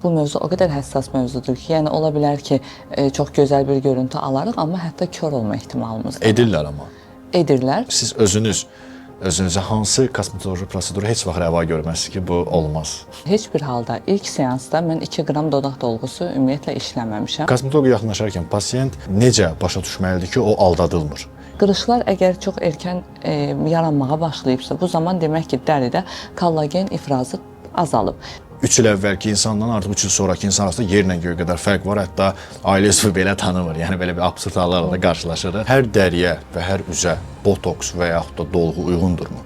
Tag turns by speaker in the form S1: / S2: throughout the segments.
S1: Bu mövzu o qədər həssas mövzudur ki, yəni ola bilər ki, çox gözəl bir görüntü alarıq, amma hətta kör olma ehtimalımız da var.
S2: Edirlər amma.
S1: Edirlər.
S2: Siz özünüz özünüzə hansı kosmetoloji proseduru heç vaxt rəva görməzsiniz ki, bu olmaz?
S1: Heç bir halda ilk seansda mən 2 qram dodaq dolğusu ümumiyyətlə işləməmişəm.
S2: Kosmetoloqa yaxınlaşarkən pasiyent necə başa düşməlidir ki, o aldadılmır?
S1: Qırışlar əgər çox erkən yaranmağa başlayıbsa, bu zaman demək ki, dəridə kollagen ifrazı azalıb.
S2: 3 il əvvəlki insandan artıq 3 il sonrakı insan arasında yerlə göy qədər fərq var. Hətta ailə üzvü belə tanımır. Yəni belə bir absurd hallarla da qarşılaşırıq. Hər dəriyə və hər üzə botoks və yaxud da dolğu uyğundurmu?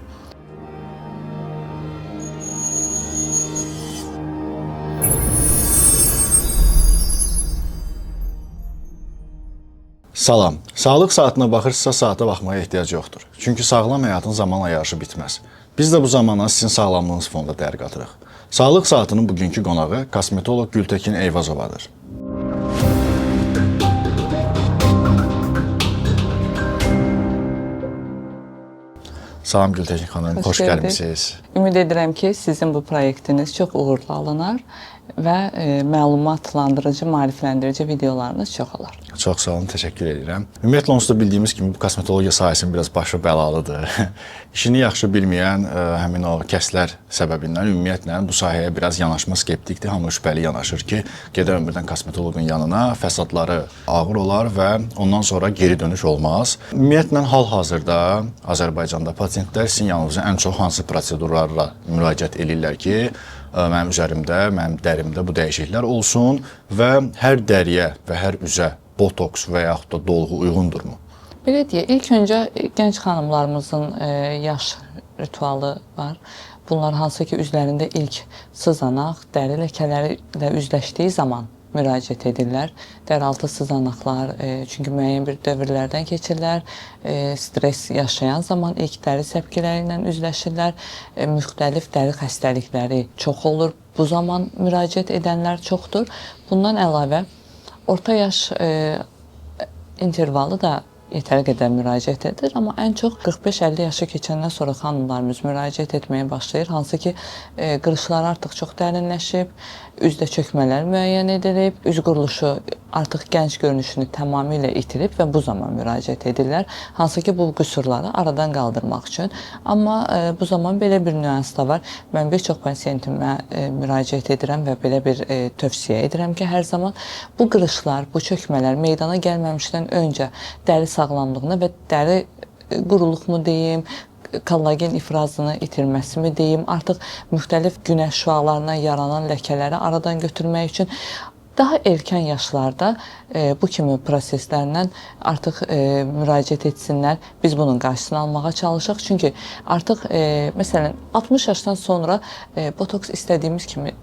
S2: Salam. Sağlıq saatına baxırsınızsa saata baxmaya ehtiyac yoxdur. Çünki sağlam həyatın zamanla yarışı bitməz. Biz də bu zamana sizin sağlamlığınız fonunda dəyər qatırıq. Sağlıq saatının bugünkü qonağı kosmetoloq Gültəkin Eyvazovadır. Salam Gültəkin xanım, xoş
S1: gördük.
S2: gəlmisiniz.
S1: Ümid edirəm ki, sizin bu proyektiniz çox uğurlu alınar və məlumatlandırıcı, maarifləndirici videolarınız çox olar.
S2: Çox sağ olun, təşəkkür edirəm. Ümumiyyətlə onsuz da bildiyimiz kimi bu kosmetologiya sahəsinin biraz başı bəlalıdır. İşini yaxşı bilməyən həmin o kəslər səbəbindən ümumiyyətlə bu sahəyə biraz yanaşma skeptikdir. Hamı şübhəli yanaşır ki, gedərəm birdən kosmetoloqun yanına, fəsadları ağır olar və ondan sonra geri dönüş olmaz. Ümumiyyətlə hal-hazırda Azərbaycanda pasientlər sizin yanınıza ən çox hansı prosedurlarla müraciət eləyirlər ki, mənim üzərimdə, mənim dərimdə bu dəyişikliklər olsun və hər dəriyə və hər üzə botoks və yaxud da dolğu uyğundurmu?
S1: Belə deyək, ilk öncə gənc xanımlarımızın yaş ritualı var. Bunlar hansı ki üzlərində ilk sızanaq, dəri ləkələri ilə üzləşdiyi zaman müraciət edirlər. Dərialtı sızanaqlar, çünki müəyyən bir dövrlərdən keçirlər, stres yaşayan zaman ilk dəri səpkiləri ilə üzləşirlər. Müxtəlif dəri xəstəlikləri çox olur. Bu zaman müraciət edənlər çoxdur. Bundan əlavə orta yaş intervalı da yetəri qədər müraciət edir, amma ən çox 45-50 yaşı keçəndən sonra xanımlarımız müraciət etməyə başlayır. Hansı ki, qırışlar artıq çox dərinləşib, üzdə çökmələr müəyyən edilib, üz quruluşu artıq gənc görünüşünü tamamilə itirib və bu zaman müraciət edirlər. Hansı ki, bu qüsurları aradan qaldırmaq üçün. Amma bu zaman belə bir nüans da var. Mən bir çox pasiyentimə müraciət edirəm və belə bir tövsiyə edirəm ki, hər zaman bu qırışlar, bu çökmələr meydana gəlməmişdən öncə dəri sağlamlığına və dəri quruluqmu deyim, kollagen ifrazını itirməsimi deyim, artıq müxtəlif günəş şüalarından yaranan ləkələri aradan götürmək üçün daha erkən yaşlarda bu kimi proseslərlə artıq müraciət etsinlər. Biz bunun qarşısını almağa çalışaq. Çünki artıq məsələn 60 yaşdan sonra botoks istədiyimiz kimi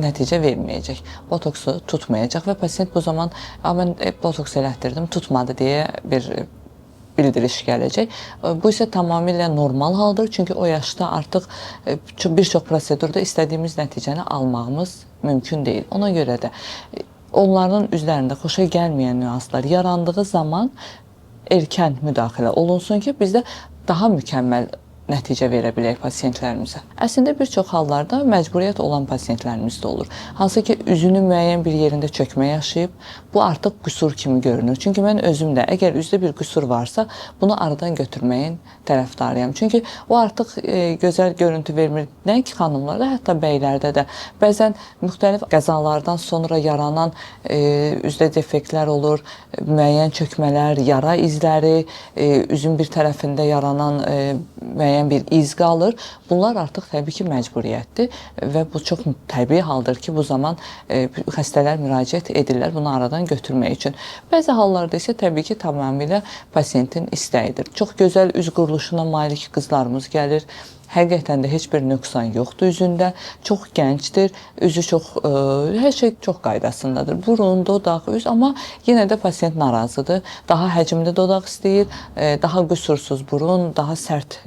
S1: nəticə verməyəcək. Botoksu tutmayacaq və pasiyent bu zaman mən botoks elətdirdim, tutmadı deyə bir bildiriş gələcək. Bu isə tamamilə normal haldır. Çünki o yaşda artıq bir çox prosedurda istədiyimiz nəticəni almağımız mümkün deyil. Ona görə də onların üzlərində xoşa gəlməyən nüanslar yarandığı zaman erkən müdaxilə olunsun ki, bizdə daha mükəmməl nəticə verə bilək pasiyentlərimizə. Əslində bir çox hallarda məcburiyyət olan pasiyentlərimiz də olur. Hansı ki, üzünün müəyyən bir yerində çökmə yaşayıb, bu artıq qüsur kimi görünür. Çünki mən özüm də əgər üzdə bir qüsur varsa, bunu aradan götürməyin tərəfdarıyam. Çünki o artıq gözəl görüntü vermir. Nə ki xanımlarda, hətta bəylərdə də bəzən müxtəlif qəzalardan sonra yaranan üzdə defektlər olur, müəyyən çökmələr, yara izləri, üzün bir tərəfində yaranan müəyyən bir iz qalır. Bunlar artıq təbii ki, məcburiyyətdir və bu çox təbii haldır ki, bu zaman xəstələr müraciət edirlər bunu aradan götürmək üçün. Bəzi hallarda isə təbii ki, tamamilə pasiyentin istəyidir. Çox gözəl üz quruluşuna malik qızlarımız gəlir. Həqiqətən də heç bir nöqsan yoxdur üzündə. Çox gəncdir, üzü çox, hər şey çox qaydasındadır. Burun, dodaq, üz, amma yenə də pasiyent narazıdır. Daha həcmli dodaq istəyir, daha qüsursuz burun, daha sərt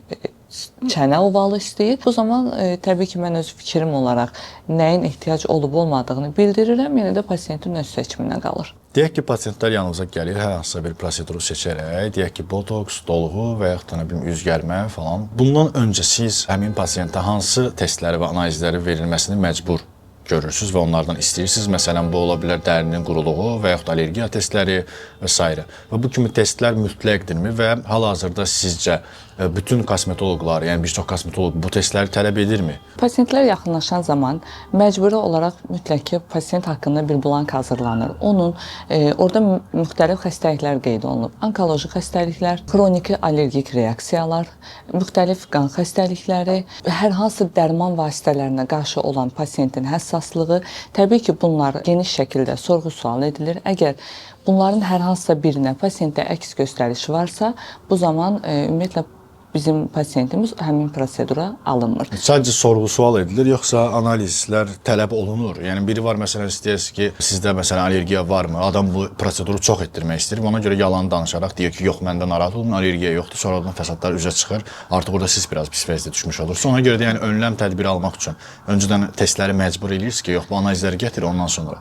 S1: çənə ovalı istəyir. Bu zaman təbii ki, mən öz fikrim olaraq nəyin ehtiyac olub olmadığını bildirirəm, yenə də pasiyentin öz seçiminə qalır.
S2: Deyək ki, pasientlər yanınıza gəlir, hər hansısa bir proseduru seçərək, deyək ki, botoks, dolğu və yaxud da nə bilim üz gərmə falan. Bundan öncə siz həmin pasientə hansı testləri və analizləri verilməsini məcbur görürsüz və onlardan istəyirsiniz. Məsələn, bu ola bilər dərinin quruluğu və yaxud allergiya testləri və s. Və bu kimi testlər mütləqdirmi və hal-hazırda sizcə bütün kosmetoloqlar, yəni bir çox kosmetoloq bu testləri tələb edirmi?
S1: Pasientlər yaxınlaşan zaman məcburi olaraq mütləq ki, pasient haqqında bir blank hazırlanır. Onun orada müxtəlif xəstəliklər qeyd olunub. Onkoloji xəstəliklər, xroniki allergik reaksiyalar, müxtəlif qan xəstəlikləri, hər hansı dərman vasitələrinə qarşı olan pasientin həssaslığı. Təbii ki, bunlar geniş şəkildə sorğu-sual edilir. Əgər bunların hər hansısa birinə pasientdə əks göstəriş varsa, bu zaman ümumiyyətlə bizim pasientimiz həmin prosedura alınmır.
S2: Sadəcə sorğu-sual edilir, yoxsa analizlər tələb olunur? Yəni biri var, məsələn, istəyirsiniz ki, sizdə məsələn allergiya varmı? Adam bu proseduru çox etdirmək istəyir. Ona görə yalan danışaraq deyir ki, yox, məndə narahat olmayın, allergiya yoxdur. Sonradan fəsadlar üzə çıxır. Artıq orada siz biraz pis vəziyyətə düşmüş olursunuz. Ona görə də yəni önləm tədbiri almaq üçün öncədən testləri məcbur eləyirsiniz ki, yox, bu analizləri gətir ondan sonra.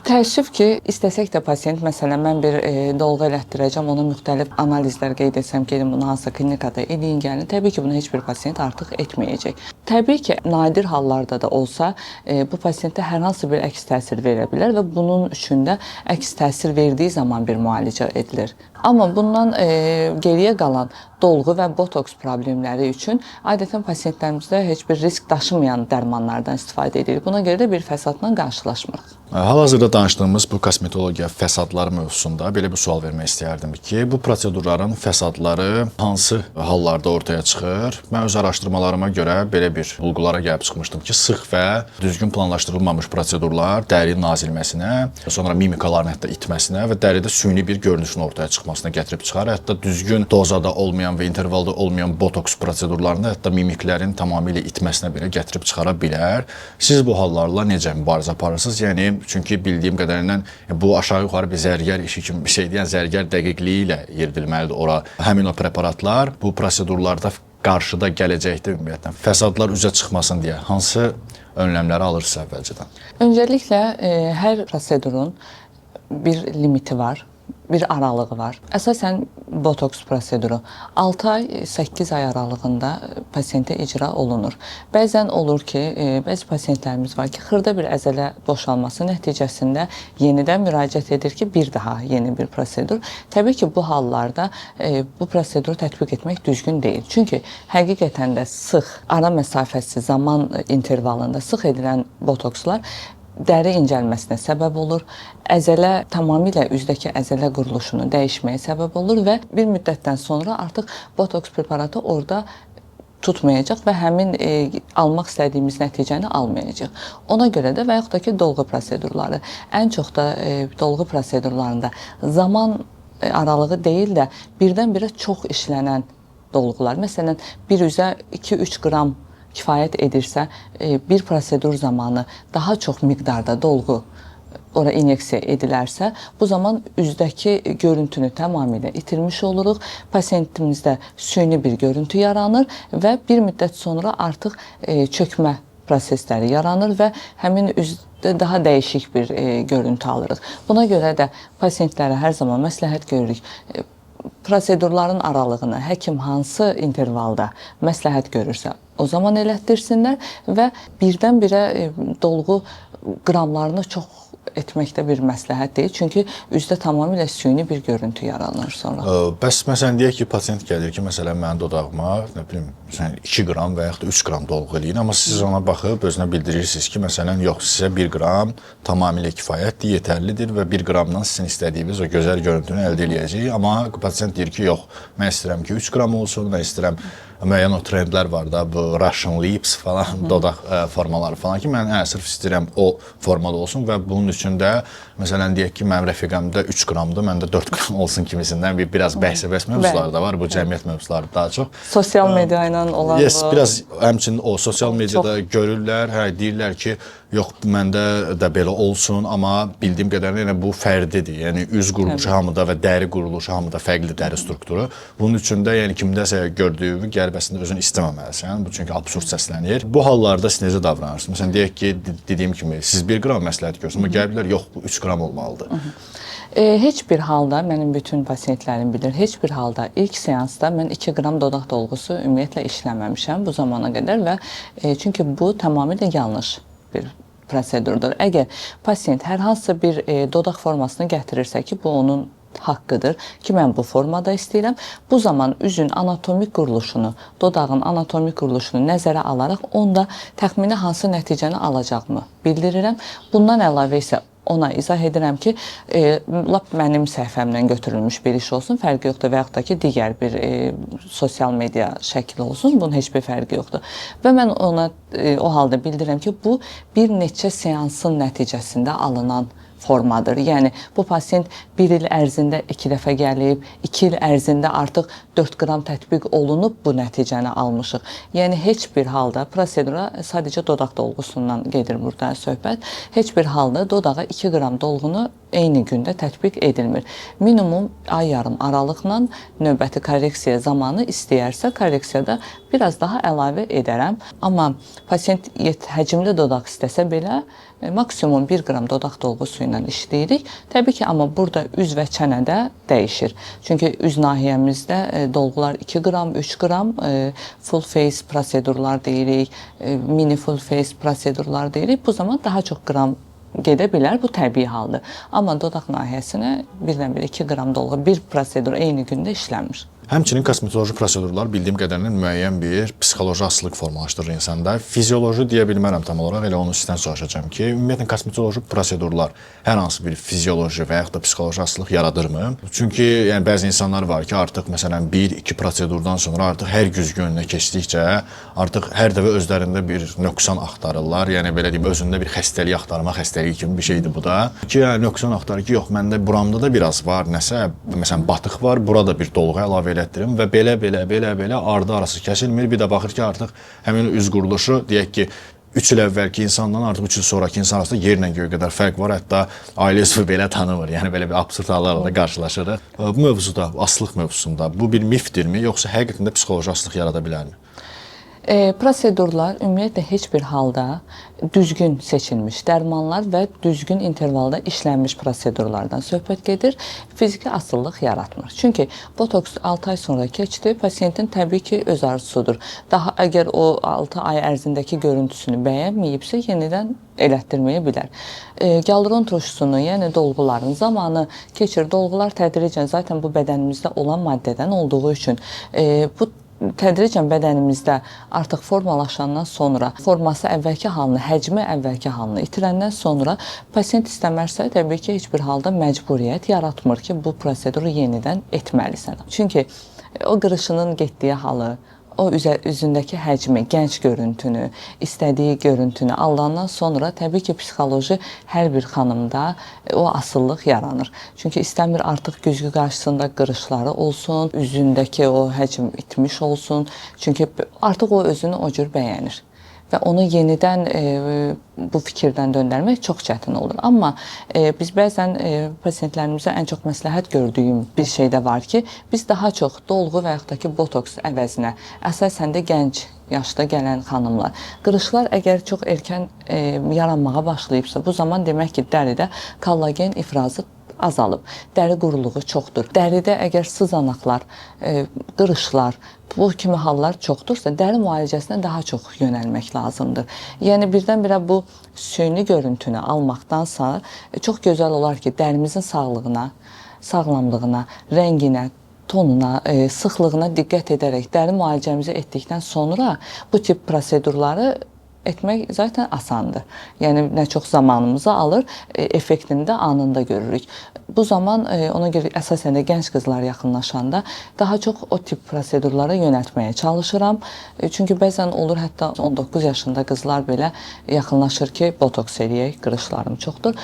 S1: Təəssüf ki, istəsək də pasient, məsələn, mən bir dolğu elətdirəcəm, ona müxtəlif analizlər qeyd etsəm, gedin bunu hansısa klinikada eləyin, gəlin. Təbii ki, bunu heç bir pasient artıq etməyəcək. Təbii ki, nadir hallarda da olsa, bu pasientdə hər hansı bir əks təsir verə bilər və bunun üçün də əks təsir verdiyi zaman bir müalicə edilir. Amma bundan geriyə qalan dolğu və botoks problemləri üçün adətən pasientlərimizdə heç bir risk daşımayan dərmanlardan istifadə edirik. Buna görə də bir fəsadla qarşılaşmırıq.
S2: Hal-hazırda danışdığımız bu kosmetologiya fəsadları mövzusunda belə bir sual vermək istəyərdim ki, bu prosedurların fəsadları hansı hallarda ortaya çıxır? Mən öz araşdırmalarıma görə belə bir bulğulara gəlib çıxmışdım ki, sıx və düzgün planlaşdırılmamış prosedurlar dərinin nazilməsinə, sonra mimikaların hətta itməsinə və dəridə süni bir görünüşün ortaya çıxmasına gətirib çıxar. Hətta düzgün dozada olmayan və intervalda olmayan botoks prosedurlarında hətta mimiklərin tamamilə itməsinə belə gətirib çıxara bilər. Siz bu hallarla necə mübarizə aparırsınız? Yəni çünki bildiyim qədərindən bu aşağı-yuxarı bir zərgər işi kimi bir şeydir. Yəni zərgər dəqiqliyi ilə yeridilməlidir ora. Həmin o preparatlar bu prosedurlarda qarşıda gələcəkdə ümumiyyətlə fəsadlar üzə çıxmasın deyə hansı önləmləri alırsınız əvvəlcədən?
S1: Öncəliklə hər prosedurun bir limiti var, bir aralığı var. Əsasən botoks proseduru 6 ay, 8 ay aralığında pasientə icra olunur. Bəzən olur ki, bəzi pasientlərimiz var ki, xırda bir əzələ boşalması nəticəsində yenidən müraciət edir ki, bir daha yeni bir prosedur. Təbii ki, bu hallarda bu proseduru tətbiq etmək düzgün deyil. Çünki həqiqətən də sıx, ara məsafəsi, zaman intervalında sıx edilən botokslar dəri incəlməsinə səbəb olur, əzələ tamamilə üzdəki əzələ quruluşunu dəyişməyə səbəb olur və bir müddətdən sonra artıq botoks preparatı orada tutmayacaq və həmin almaq istədiyimiz nəticəni almayacaq. Ona görə də və yaxud da ki, dolğu prosedurları, ən çox da dolğu prosedurlarında zaman aralığı deyil də birdən-birə çox işlənən dolğular. Məsələn, bir üzə 2-3 qram kifayət edirsə, bir prosedur zamanı daha çox miqdarda dolğu ora inyeksiya edilərsə, bu zaman üzdəki görüntünü tamamilə itirmiş oluruq. Pasientimizdə süni bir görüntü yaranır və bir müddət sonra artıq çökmə prosesləri yaranır və həmin üzdə daha dəyişik bir görüntü alırıq. Buna görə də pasientlərə hər zaman məsləhət görürük. Prosedurların aralığını həkim hansı intervalda məsləhət görürsə, o zaman elətdirsinlər və birdən-birə dolğu qramlarını çox etməkdə bir məsləhət deyil. Çünki üzdə tamamilə süni bir görüntü yaranır sonra.
S2: Bəs məsələn deyək ki, pasient gəlir ki, məsələn mənim dodağıma, nə bilim, məsələn 2 qram və yaxud da 3 qram dolğu eləyin, amma siz ona baxıb özünə bildirirsiniz ki, məsələn, yox, sizə 1 qram tamamilə kifayətdir, yetərlidir və 1 qramdan sizin istədiyiniz o gözəl görüntünü əldə eləyəcəyik. Amma pasient deyir ki, yox, mən istəyirəm ki, 3 qram olsun, mən istəyirəm müəyyən o trendlər var da, bu Russian lips falan, dodaq formaları falan ki, mən sırf istəyirəm o formada olsun və bunun üçün də məsələn deyək ki, mənim rəfiqəmdə 3 qramdır, məndə 4 qram olsun kimisindən bir biraz bəhsə-bəs mövzuları da var, bu cəmiyyət mövzuları daha çox.
S1: Sosial media ilə olan
S2: yes, bu. Biraz həmçinin o sosial mediada çox görürlər, hə, deyirlər ki, yox, məndə də belə olsun, amma bildiyim qədərilə yəni bu fərdidir. Yəni üz quruluşu hamıda və dəri quruluşu hamıda fərqli dəri strukturu. Bunun üçün də yəni kimdəsə gördüyünü gəlib əslində özün istəməməlisən. Bu çünki absurd səslənir. Bu hallarda siz necə davranırsınız? Məsələn deyək ki, dediyim kimi siz 1 qram məsləhət görürsünüz, amma gəliblər yox, bu 3 qram olmalıdır.
S1: Heç bir halda mənim bütün pasientlərim bilir, heç bir halda ilk seansda mən 2 qram dodaq dolğusu ümumiyyətlə işləməmişəm bu zamana qədər və çünki bu tamamilə yanlış bir prosedurdur. Əgər pasiyent hər hansısa bir dodaq formasını gətirirsə ki, bu onun haqqıdır ki, mən bu formada istəyirəm. Bu zaman üzün anatomik quruluşunu, dodağın anatomik quruluşunu nəzərə alaraq onda təxmini hansı nəticəni alacağımı bildirirəm. Bundan əlavə isə ona izah edirəm ki, lap mənim səhifəmdən götürülmüş bir iş olsun, fərqi yoxdur və yaxud da ki, digər bir sosial media şəkli olsun, bunun heç bir fərqi yoxdur. Və mən ona o halda bildirirəm ki, bu bir neçə seansın nəticəsində alınan formadır. Yəni bu pasiyent bir il ərzində 2 dəfə gəlib, 2 il ərzində artıq 4 qram tətbiq olunub bu nəticəni almışıq. Yəni heç bir halda prosedura sadəcə dodaq dolğusundan gedir burada söhbət. Heç bir halda dodağa 2 qram dolğunu eyni gündə tətbiq edilmir. Minimum ay yarım aralıqla növbəti korreksiya zamanı istəyərsə korreksiyada biraz daha əlavə edərəm. Amma pasiyent həcmli dodaq istəsə belə maksimum 1 qram dodaq dolğusu ilə işləyirik. Təbii ki, amma burada üz və çənədə dəyişir. Çünki üz nahiyəmizdə dolğular 2 qram, 3 qram full face prosedurlar deyirik, mini full face prosedurlar deyirik. Bu zaman daha çox qram gedə bilər, bu təbii haldır. Amma dodaq nahiyəsinə birdən-birə 2 qram dolğu bir prosedur eyni gündə işlənmir.
S2: Həmçinin kosmetoloji prosedurlar bildiyim qədərilə müəyyən bir psixoloji asılılıq formalaşdırır insanda. Fizioloji deyə bilmərəm tam olaraq, elə onu sizdən soruşacağam ki, ümumiyyətlə kosmetoloji prosedurlar hər hansı bir fizioloji və yaxud da psixoloji asılılıq yaradırmı? Çünki yəni bəzi insanlar var ki, artıq məsələn 1-2 prosedurdan sonra artıq hər güzgü önünə keçdikcə artıq hər dəfə özlərində bir nöqsan axtarırlar. Yəni belə deyim, özündə bir xəstəlik axtarma xəstəliyi kimi bir şeydir bu da. Ki, yəni nöqsan axtarır ki, yox, məndə buramda da biraz var, nəsə, məsələn batıq var, burada bir dolğu əlavə elətdirim və belə ardı arası kəsilmir. Bir də baxır ki, artıq həmin üz quruluşu deyək ki, 3 il əvvəlki insandan artıq 3 il sonrakı insan arasında yerlə göy qədər fərq var. Hətta ailə üzvü belə tanımır. Yəni belə bir absurd hallarla da qarşılaşırıq. Bu mövzuda, asılılıq mövzusunda bu bir mifdirmi, yoxsa həqiqətən də psixoloji asılılıq yarada bilərmi?
S1: Prosedurlar ümumiyyətlə heç bir halda düzgün seçilmiş dərmanlar və düzgün intervalda işlənmiş prosedurlardan söhbət gedir. Fiziki asılılıq yaratmır. Çünki botoks 6 ay sonra keçdi, pasiyentin təbii ki öz arzusudur. Daha əgər o 6 ay ərzindəki görüntüsünü bəyənməyibsə, yenidən elətdirməyə bilər. Gialuron turşusunu, yəni dolğuların zamanı keçir. Dolğular tədricən zaten bu bədənimizdə olan maddədən olduğu üçün bu tədricən bədənimizdə artıq formalaşandan sonra forması əvvəlki halını, həcmi əvvəlki halını itirəndən sonra pasiyent istəmərsə təbii ki, heç bir halda məcburiyyət yaratmır ki, bu proseduru yenidən etməlisən. Çünki o qırışının getdiyi halı, o üzündəki həcmi, gənc görüntünü, istədiyi görüntünü alandan sonra təbii ki, psixoloji hər bir xanımda o asılılıq yaranır. Çünki istəmir artıq güzgü qarşısında qırışları olsun, üzündəki o həcm itmiş olsun. Çünki artıq o özünü o cür bəyənir. Və onu yenidən bu fikirdən döndərmək çox çətin olur. Amma biz bəzən pasiyentlərimizə ən çox məsləhət gördüyüm bir şey də var ki, biz daha çox dolğu və yaxud da ki, botoks əvəzinə, əsasən də gənc yaşda gələn xanımlar, qırışlar əgər çox erkən yaranmağa başlayıbsa, bu zaman demək ki, dəridə kollagen ifrazı azalıb. Dəri quruluğu çoxdur. Dəridə əgər sızanaqlar, qırışlar, bu kimi hallar çoxdursa, dəri müalicəsinə daha çox yönəlmək lazımdır. Yəni birdən-birə bu süni görüntünü almaqdansa, çox gözəl olar ki, dərimizin sağlığına, sağlamlığına, rənginə, tonuna, sıxlığına diqqət edərək dəri müalicəmizi etdikdən sonra bu tip prosedurları etmək zaten asandır. Yəni nə çox zamanımızı alır, effektini də anında görürük. Bu zaman ona görə əsasən də gənc qızlar yaxınlaşanda daha çox o tip prosedurlara yönəltməyə çalışıram. Çünki bəzən olur, hətta 19 yaşında qızlar belə yaxınlaşır ki, botoks eləyək, qırışlarım çoxdur.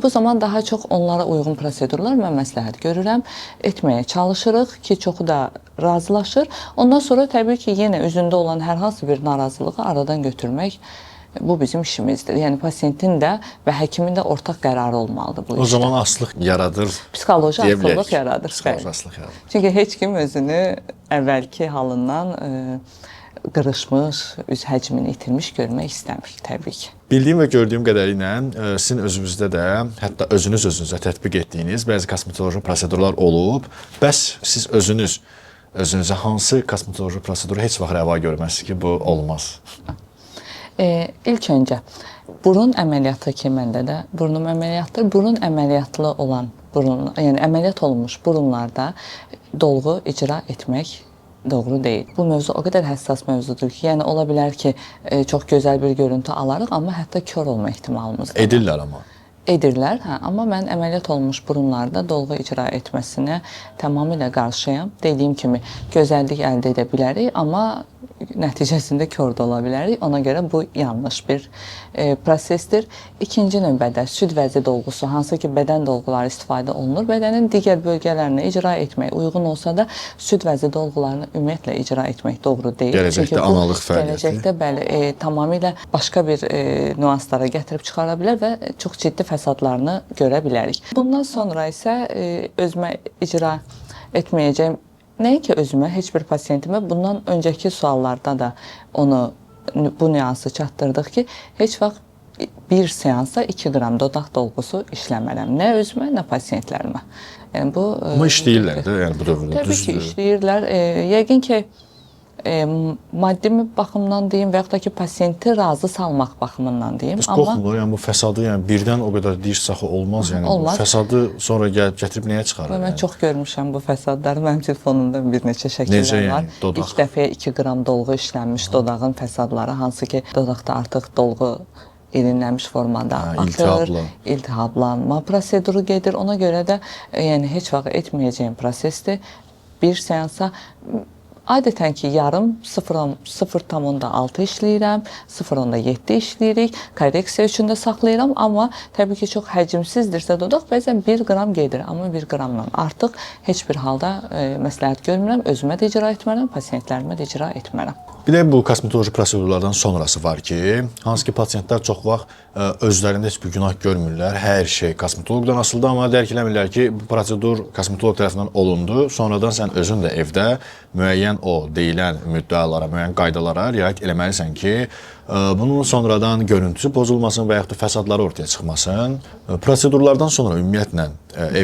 S1: Bu zaman daha çox onlara uyğun prosedurlar mən məsləhət görürəm. Etməyə çalışırıq ki, çoxu da razılaşır. Ondan sonra təbii ki, yenə üzündə olan hər hansı bir narazılığı aradan götürmək bu bizim işimizdir. Yəni pasiyentin də və həkimin də ortaq qərarı olmalıdır bu
S2: O
S1: işdə.
S2: zaman asılılıq yaradır
S1: Psixoloji
S2: deyə
S1: asılılıq
S2: bilərik.
S1: yaradır.
S2: Psixoloji
S1: Bəli.
S2: asılılıq yaradır.
S1: Çünki heç kim özünü əvvəlki halından qırışmış, üz həcmini itirmiş görmək istəmir təbii ki.
S2: Bildiyim və gördüyüm qədərilə sizin özünüzdə də, hətta özünüz özünüzə tətbiq etdiyiniz bəzi kosmetoloji prosedurlar olub. Bəs siz özünüz özünüzə hansı kosmetoloji proseduru heç vaxt rəva görməzsiniz ki, bu olmaz?
S1: İlk öncə Burun əməliyyatı ki, məndə də burnum əməliyyatdır. Burun əməliyyatlı olan burun, yəni əməliyyat olunmuş burunlarda dolğu icra etmək doğru deyil. Bu mövzu o qədər həssas mövzudur ki, yəni ola bilər ki, çox gözəl bir görüntü alarıq, amma hətta kör olma ehtimalımız da var.
S2: Edirlər amma.
S1: Edirlər, hə, amma mən əməliyyat olunmuş burunlarda dolğu icra etməsinə tamamilə qarşıyam. Dediyim kimi gözəllik əldə edə bilərik, amma nəticəsində kör də ola bilərik. Ona görə bu yanlış bir prosesdir. İkinci növbədə süd vəzi dolğusu, hansı ki bədən dolğuları istifadə olunur, bədənin digər bölgələrinə icra etmək uyğun olsa da süd vəzi dolğularını ümumiyyətlə icra etmək doğru deyil.
S2: Gələcəkdə
S1: Çünki bu
S2: analıq fəaliyyəti.
S1: Gələcəkdə bəli, tamamilə başqa bir nüanslara gətirib çıxara bilər və çox ciddi fəsadlarını görə bilərik. Bundan sonra isə özümə icra etməyəcəyim, nəinki özümə, heç bir pasiyentimə bundan öncəki suallarda da onu bu nüansı çatdırdıq ki, heç vaxt bir seansa 2 qram dodaq dolğusu işləmərəm. Nə özümə, nə pasiyentlərimə. Yəni bu
S2: Amma işləyirlər də, yəni bu dövrdə
S1: Təbii ki,
S2: düzdür.
S1: işləyirlər. Yəqin ki, maddi baxımdan deyim və yaxud da ki, pasiyenti razı salmaq baxımından deyim.
S2: Bəs qorxmurlar, yəni bu fəsadı, yəni birdən o qədər diş saxı olmaz, yəni
S1: Olmaz.
S2: bu fəsadı sonra gəlib gətirib nəyə çıxarır?
S1: Mən
S2: Yəni?
S1: çox görmüşəm bu fəsadları. Mənim telefonumda bir neçə şəkillər
S2: Necə yəni?
S1: var.
S2: Dodaq.
S1: İlk dəfəyə 2 qram dolğu işlənmiş dodağın fəsadları, hansı ki, dodaqda artıq dolğu irinləmiş formada
S2: Hə,
S1: atır,
S2: iltihablı.
S1: iltihablanma proseduru gedir. Ona görə də yəni heç vaxt etməyəcəyim prosesdir. Bir seansa adətən ki, yarım 0,6 işləyirəm, 0,7 işləyirik. Korreksiya üçün də saxlayıram, amma təbii ki, çox həcmsizdirsə dodaq bəzən 1 qram gedir, amma 1 qramdan artıq heç bir halda məsləhət görmürəm, özümə də icra etmərəm, pasiyentlərimə də icra etmərəm.
S2: Bir də bu kosmetoloji prosedurlardan sonrası var ki, hansı ki pasiyentlər çox vaxt özlərində heç bir günah görmürlər. Hər şey kosmetoloqdan asılıdır, amma dərk eləmirlər ki, bu prosedur kosmetoloq tərəfindən olundu. Sonradan sən özün də evdə müəyyən o deyilən müddəalara, müəyyən qaydalara riayət eləməlisən ki, bunun sonradan görüntüsü pozulmasın və yaxud da fəsadları ortaya çıxmasın. Prosedurlardan sonra ümumiyyətlə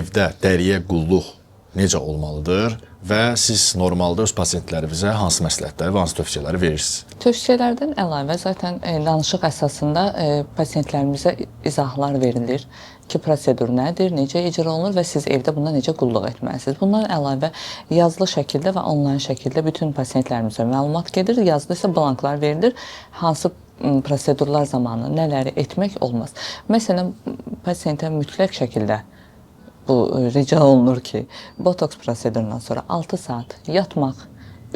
S2: evdə dəriyə qulluq necə olmalıdır və siz normalda öz pasiyentlərinizə hansı məsləhətləri və hansı tövsiyələri verirsiniz?
S1: Tövsiyələrdən əlavə zaten danışıq əsasında pasiyentlərimizə izahlar verilir ki, prosedur nədir, necə icra olunur və siz evdə buna necə qulluq etməlisiniz. Bundan əlavə yazılı şəkildə və onlayn şəkildə bütün pasiyentlərimizə məlumat gedir. Yazılı isə blanklar verilir. Hansı prosedurlar zamanı nələri etmək olmaz. Məsələn, pasiyentə mütləq şəkildə bu rica olunur ki, botoks prosedurundan sonra 6 saat yatmaq,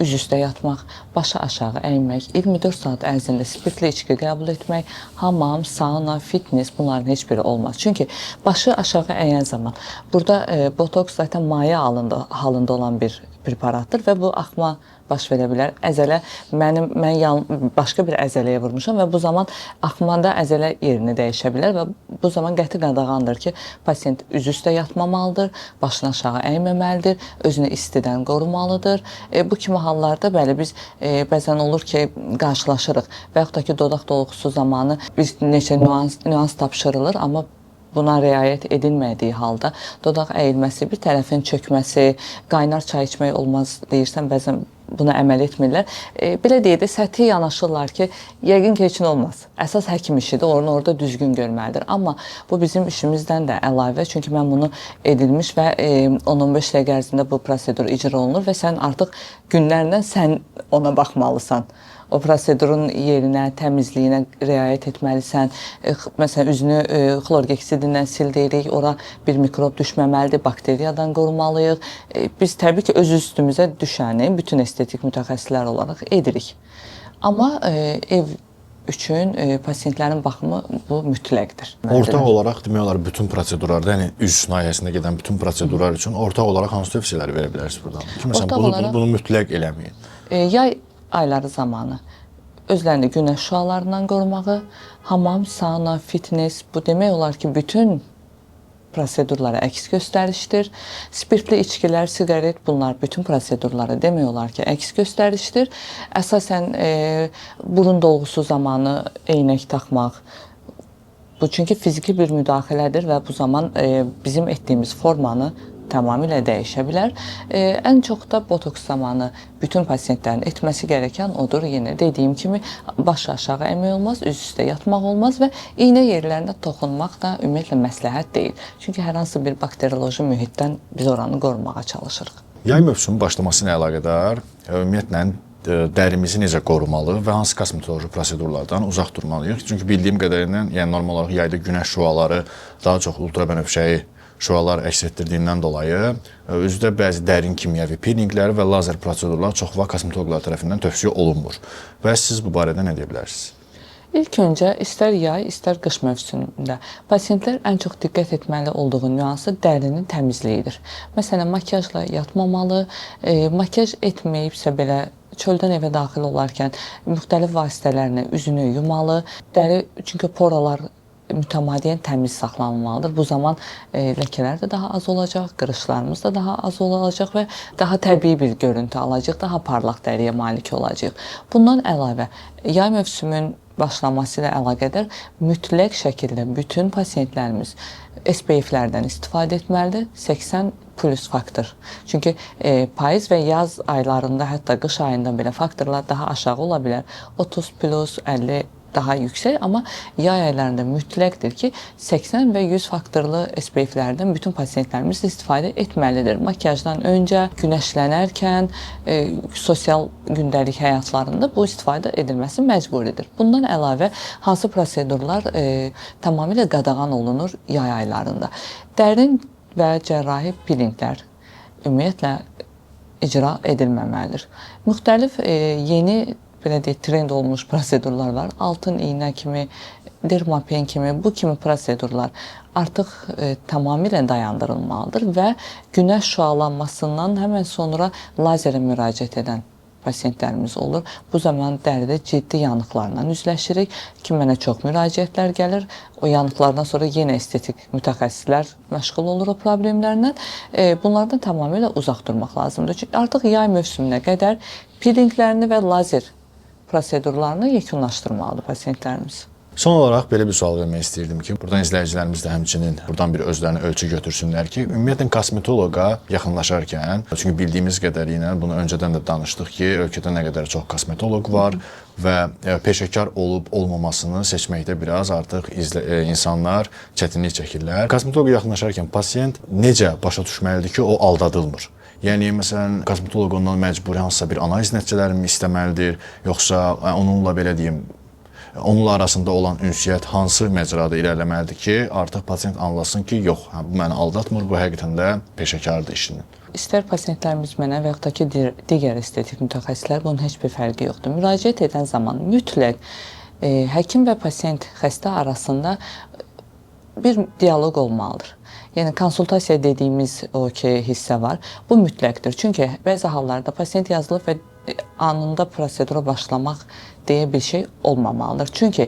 S1: üz üstə yatmaq, başı aşağı əymək, 24 saat ərzində spirtli içki qəbul etmək, hamam, sauna, fitness bunların heç biri olmaz. Çünki başı aşağı əyən zaman burada botoks zaten maye halında olan bir preparatdır və bu axma baş verə bilər. Əzələ mən başqa bir əzələyə vurmuşam və bu zaman axmada əzələ yerini dəyişə bilər və bu zaman qəti qadağandır ki, pasiyent üz üstə yatmamalıdır, başını aşağı əyməməlidir, özünü istidən qorumalıdır. Bu kimi hallarda bəli biz bəzən olur ki, qarşılaşırıq və yaxud da ki, dodaq dolğusu zamanı bir neçə nüans tapşırılır, amma buna riayət edilmədiyi halda dodaq əyilməsi, bir tərəfin çökməsi, qaynar çay içmək olmaz deyirsən, bəzən buna əməl etmirlər. Belə deyək də, səthi yanaşırlar ki, yəqin ki, heç nə olmaz. Əsas həkim işidir, onu orada düzgün görməlidir. Amma bu bizim işimizdən də əlavə, çünki mən bunu edilmiş və 10-15 dəqiqə ərzində bu prosedur icra olunur və sən artıq günlərlə sən ona baxmalısan. O prosedurun yerinə, təmizliyinə riayət etməlisən. Məsələn, üzünü xlorgeksidinlə sil deyirik, ora bir mikrob düşməməlidir, bakteriyadan qorumalıyıq. Biz təbii ki, öz üstümüzə düşəni bütün estetik mütəxəssislər olaraq edirik. Amma ev üçün pasiyentlərin baxımı bu mütləqdir.
S2: Ortaq olaraq demək olar bütün prosedurlarda, yəni üz nahiyəsində gedən bütün prosedurlar üçün ortaq olaraq hansı tövsiyələri verə bilərsiniz buradan? Ki, məsələn, bunu mütləq eləməyin.
S1: Yay ayları zamanı özlərini günəş şüalarından qorumağı, hamam, sauna, fitness, bu demək olar ki, bütün prosedurlara əks göstərişdir. Spirtli içkilər, siqaret, bunlar bütün prosedurlara demək olar ki, əks göstərişdir. Əsasən burun dolğusu zamanı eynək taxmaq, bu çünki fiziki bir müdaxilədir və bu zaman bizim etdiyimiz formanı tamamilə dəyişə bilər. Ən çox da botoks zamanı bütün pasientlərin etməsi gərəkən odur. Yenə dediyim kimi baş aşağı əmək olmaz, üz üstə yatmaq olmaz və iynə yerlərinə toxunmaq da ümumiyyətlə məsləhət deyil. Çünki hər hansı bir bakterioloji mühitdən biz oranı qorumağa çalışırıq.
S2: Yay mövsümü başlaması ilə əlaqədar ümumiyyətlə dərimizi necə qorumalı və hansı kosmetoloji prosedurlardan uzaq durmalıyıq? Çünki bildiyim qədərilə, yəni normal olaraq yayda günəş şüaları daha çox ultrabənövşəyi şüalar əks etdirdiyindən dolayı üzdə bəzi dərin kimyəvi peelinglər və lazer prosedurlar çox vaxt kosmetoloqlar tərəfindən tövsiyə olunmur. Və siz bu barədə nə deyə bilərsiniz?
S1: İlk öncə istər yay, istər qış mövsümündə pasientlər ən çox diqqət etməli olduğu nüansı dərinin təmizliyidir. Məsələn, makiyajla yatmamalı, makiyaj etməyibsə belə çöldən evə daxil olarkən müxtəlif vasitələrlə üzünü yumalı. Dəri, çünki poralar mütəmadiyyən təmiz saxlanılmalıdır. Bu zaman ləkələr də daha az olacaq, qırışlarımız da daha az olacaq və daha təbii bir görüntü alacaq, daha parlaq dəriyə malik olacaq. Bundan əlavə, yay mövsümünün başlaması ilə əlaqədar mütləq şəkildə bütün pasientlərimiz SPF-lərdən istifadə etməlidir. 80 plus faktor. Çünki payız və yaz aylarında, hətta qış ayında belə faktorlar daha aşağı ola bilər. 30 plus, 50 daha yüksək, amma yay aylarında mütləqdir ki, 80 və 100 faktorlu SPF-lərdən bütün pasientlərimiz istifadə etməlidir. Makiyajdan öncə, günəşlənərkən, sosial gündəlik həyatlarında bu istifadə edilməsi məcburidir. Bundan əlavə hansı prosedurlar tamamilə qadağan olunur yay aylarında? Dərin və cərrahi peelinglər ümumiyyətlə icra edilməməlidir. Müxtəlif yeni, belə deyək, trend olmuş prosedurlar var. Altın iynə kimi, dermapen kimi, bu kimi prosedurlar artıq tamamilə dayandırılmalıdır və günəş şüalanmasından həmən sonra lazerə müraciət edən pasientlərimiz olur. Bu zaman dəridə ciddi yanıqlarla üzləşirik ki, mənə çox müraciətlər gəlir. O yanıqlardan sonra yenə estetik mütəxəssislər məşğul olur o problemlərlə. Bunlardan tamamilə uzaq durmaq lazımdır. Çünki artıq yay mövsümünə qədər peelinglərini və lazer prosedurlarını yekunlaşdırmalıdır pasientlərimiz.
S2: Son olaraq belə bir sual vermək istəyirdim ki, buradan izləyicilərimiz də həmçinin buradan bir özlərini ölçü götürsünlər ki, ümumiyyətlə kosmetoloqa yaxınlaşarkən, çünki bildiyimiz qədəri ilə bunu öncədən də danışdıq ki, ölkədə nə qədər çox kosmetoloq var və peşəkar olub olmamasını seçməkdə biraz artıq insanlar çətinlik çəkirlər. Kosmetoloqa yaxınlaşarkən pasiyent necə başa düşməlidir ki, o aldadılmır? Yəni, məsələn, kosmetoloq ondan məcburi hansısa bir analiz nəticələrini istəməlidir, yoxsa onunla belə deyim, onunla arasında olan ünsiyyət hansı məcrada irəliləməlidir ki, artıq pasiyent anlasın ki, yox, bu məni aldatmır, bu həqiqətən də peşəkardır işinin.
S1: İstər pasientlərimiz mənə və yaxud da ki, digər estetik mütəxəssislər, bunun heç bir fərqi yoxdur. Müraciət edən zaman mütləq həkim və pasiyent, xəstə arasında bir dialoq olmalıdır. Yəni, konsultasiya dediyimiz o ki, hissə var, bu mütləqdir. Çünki bəzi hallarda pasiyent yazılıb və anında prosedura başlamaq deyə bir şey olmamalıdır. Çünki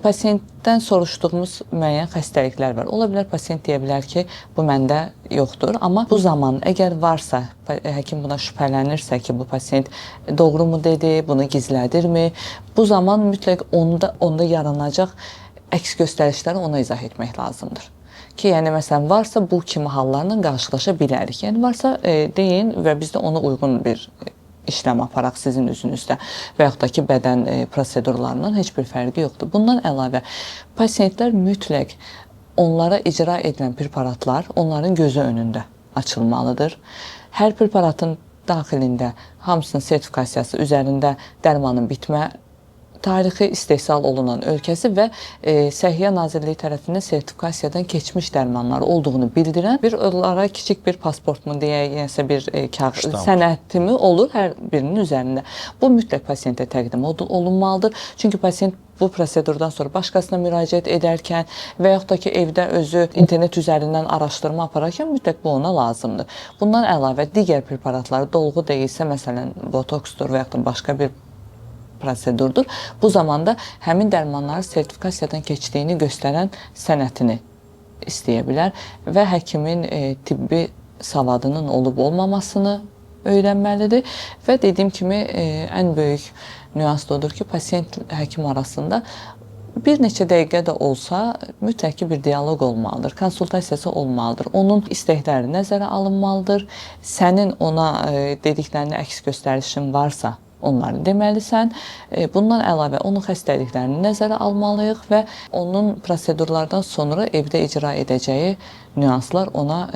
S1: pasientdən soruşduğumuz müəyyən xəstəliklər var. Ola bilər pasiyent deyə bilər ki, bu məndə yoxdur. Amma bu zaman əgər varsa, həkim buna şübhələnirsə ki, bu pasiyent doğru mu dedi, bunu gizlədirmi, bu zaman mütləq onda yaranacaq əks göstərişləri ona izah etmək lazımdır. Ki, yəni, məsələn, varsa bu kimi hallarla qarşılaşa bilərik. Yəni, varsa deyin və biz də ona uyğun bir işləm aparaq sizin üzünüzdə və yaxud da ki, bədən prosedurlarından heç bir fərqi yoxdur. Bundan əlavə, pasientlər mütləq onlara icra edilən preparatlar onların gözü önündə açılmalıdır. Hər preparatın daxilində hamısının sertifikasiyası üzərində dərmanın bitmə tarixi, istehsal olunan ölkəsi və Səhiyyə Nazirliyi tərəfindən sertifikasiyadan keçmiş dərmanlar olduğunu bildirən bir onlara kiçik bir pasportmu deyək, nəsə bir kağız sənətimi olur hər birinin üzərində. Bu mütləq pasiyentə təqdim olunmalıdır. Çünki pasiyent bu prosedurdan sonra başqasına müraciət edərkən və yaxud da ki, evdə özü internet üzərindən araşdırma apararkən mütləq bu ona lazımdır. Bundan əlavə digər preparatlar dolğu deyilsə, məsələn, botoksdur və yaxud da başqa bir prosedurdur. Bu zamanda həmin dərmanların sertifikasiyadan keçdiyini göstərən sənətini istəyə bilər və həkimin tibbi savadının olub olmamasını öyrənməlidir və dediyim kimi ən böyük nüans da odur ki, pasiyent həkim arasında Bir neçə dəqiqə də olsa mütləq ki bir dialoq olmalıdır, konsultasiyası olmalıdır. Onun istəkləri nəzərə alınmalıdır. Sənin ona dediklərində əks göstərişin varsa, onları deməlisən. Bundan əlavə onun xəstəliklərini nəzərə almalıyıq və onun prosedurlardan sonra evdə icra edəcəyi nüanslar ona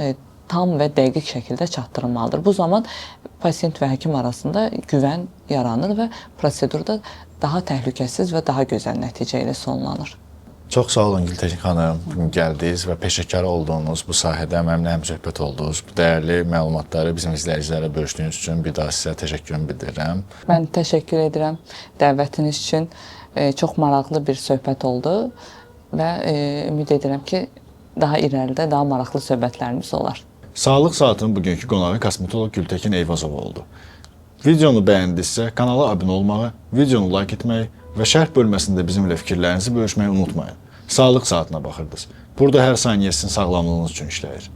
S1: tam və dəqiq şəkildə çatdırılmalıdır. Bu zaman pasiyent və həkim arasında güvən yaranır və prosedur da daha təhlükəsiz və daha gözəl nəticə ilə sonlanır.
S2: Çox sağ olun Gültəkin xanım, bu gün gəldiniz və peşəkar olduğunuz bu sahədə mənimlə həmsöhbət oldunuz. Bu dəyərli məlumatları bizim izləyicilərə bölüşdüyünüz üçün bir daha sizə təşəkkürümü bildirirəm.
S1: Mən təşəkkür edirəm dəvətiniz üçün. Çox maraqlı bir söhbət oldu və ümid edirəm ki, daha irəlidə daha maraqlı söhbətlərimiz olar.
S2: Sağlıq Saatının bugünkü qonağı kosmetoloq Gültəkin Eyvazova oldu. Videonu bəyəndinizsə kanala abunə olmağı, videonu like etməyi və şərh bölməsində bizimlə fikirlərinizi bölüşməyi unutmayın. Sağlıq Saatına baxırdınız. Burada hər saniyə sizin sağlamlığınız üçün işləyir.